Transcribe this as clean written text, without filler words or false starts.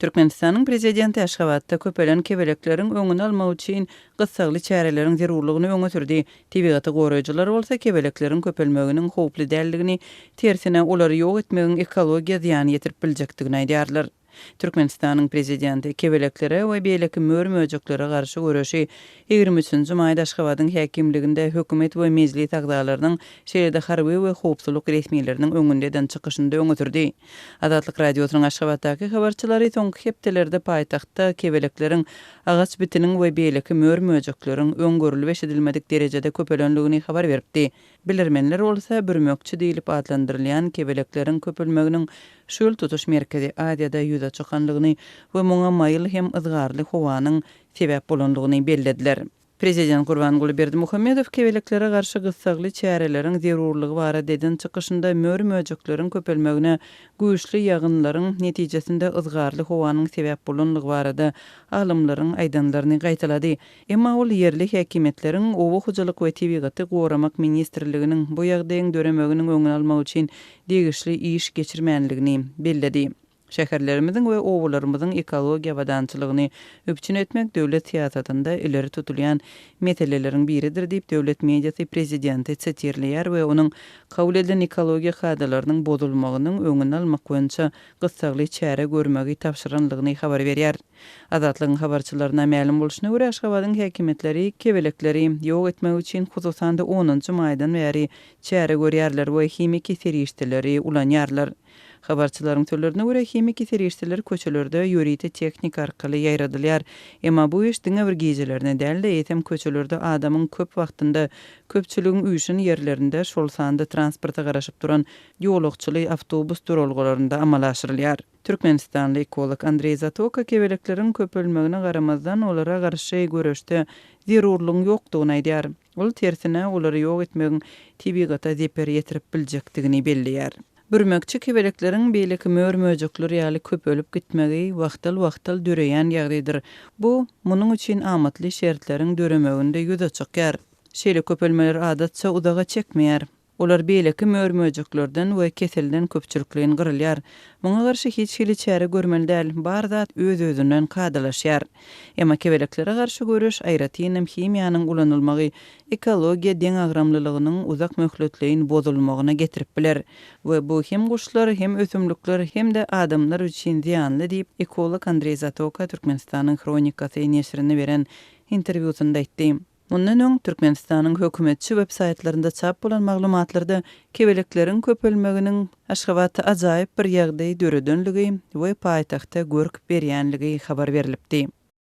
Türkmenistanyň Prezidenti Aşgabatda köpelen kebelekleriň öňüni almak üçin gyssagly çäreleriň zerurlygyny öňe sürdi. Tebigaty goraýjylar bolsa kebelekleriň köpelmeginiň howply däldigini, tersine, olary ýok etmegiň ekologiýa zyýan ýetirip biljekdigini aýdýarlar. Türkmenistanyň Prezidenti kebeleklere we beýleki mör-möjeklere garşy göreşi 23-nji maýda Aşgabadyň häkimliginde hökümet we mejlis agzalarynyň, şeýle-de harby we howpsuzlyk resmileriniň öňünde eden çykyşynda öňe sürdi. Azatlyk Radiosynyň Aşgabatdaky habarçylary soňky hepdelerde paýtagtda kebelekleriň, agaç bitiniň we beýleki mör-möjekleriň öň görlüp-eşidilmedik derejede köpelendigini habar beripdi. Bilermenler bolsa bürmekçi diýlip atlandyrylýan kebelekleriň köpelmeginiň şu ýyl tutuş Merkezi Aziýada ýüze çykandygyny we muňa maýyl hem yzgarly howanyň sebäp bolandygyny bellediler. Prezident Gurbanguly Berdimuhamedow kebeleklere garşy gyssagly çäreleriň zerurlygy barada eden çykyşynda mör-möjekleriň köpelmegine güýçli ýagynlaryň netijesinde yzgarly howanyň sebäp bolandygy barada alymlaryň aýdanlaryny gaýtalady. Emma ol ýerli häkimiýetleriň, Oba hojalyk we tebigaty goramak ministrliginiň bu ýagdaýyň döremeginiň öňüni almak üçin degişli iş geçirmänligini belledi. Şäherlerimiziň we obalarymyzyň ekologiýa abadançylygyny üpjün etmek döwlet syýasatynda ileri tutulýan meseleleriň biridir diýip, döwlet mediasy prezidenti sitirleýär we onuň kabul edilen ekologiýa kadalarynyň bozulmagynyň öňüni almak boýunça gyssagly çäre görmegi tabşyranlygyny habar berýär. Azatlygyň habarçylaryna mälim bolşuna görä, Aşgabadyň häkimiýetleri kebelekleri ýok etmek üçin hususan-da onunjy maýdan bäri çäre görýärler we himiki serişdeleri ulanýarlar. Habarçylaryň sözlerine görä, himiki serişdeler köçelerde ýörite tehnika arkaly ýaýradylýar. Emma bu iş diňe bir gijelerine däl-de, eýsem köçelerde adamyň köp wagtynda, köpçüligiň üýşen ýerlerinde, şol sanda transporta garaşyp duran ýolagçyly awtobus duralgalarynda amala aşyrylýar. Türkmenistanly ekolog Andreý Zatoka kebelekleriň köpelmegine garamazdan, olara garşy göreşde zerurlygyň ýokdugyny aýdýar. Ol tersine, olary ýok etmegiň tebigata zeper ýetirip biljekdigini belleýär. Bürmekçi kebelekleriň beýleki mör-möjekler ýaly köpelip gitmegi wagtal-wagtal döreýän ýagdaýdyr. Bu, munuň üçin amatly şertleriň döremeginde ýüze çykýar. Şeýle köpelmeler adatça uzaga çekmeýär. Olar beýleki mör-möjeklerden we keselden köpçülikleýin gyrylýar. Muňa garşy hiç hili çäre görmeli däl, bar zat öz-özünden kadalaşýar. Emma kebeleklere garşy göreş, aýratynam himiýanyň ulanylmagy ekologiýa deňagramlylygynyň uzak möhletleýin bozulmagyna getirip biler we bu hem guşlar, hem ösümlikler, hem-de adamlar üçin zyýanly diýip, ekolog Andreý Zatoka Türkmenistanyň Hronikasy neşirine beren interwýusynda aýtdy. Mundan öň, Türkmenistanyň hökümetçi websaýtlarynda çap bolan maglumatlarda kebelekleriň köpelmeginiň Aşgabatda ajaýyp bir ýagdaý döredenligi we paýtagta görk berýänligi habar berlipdi.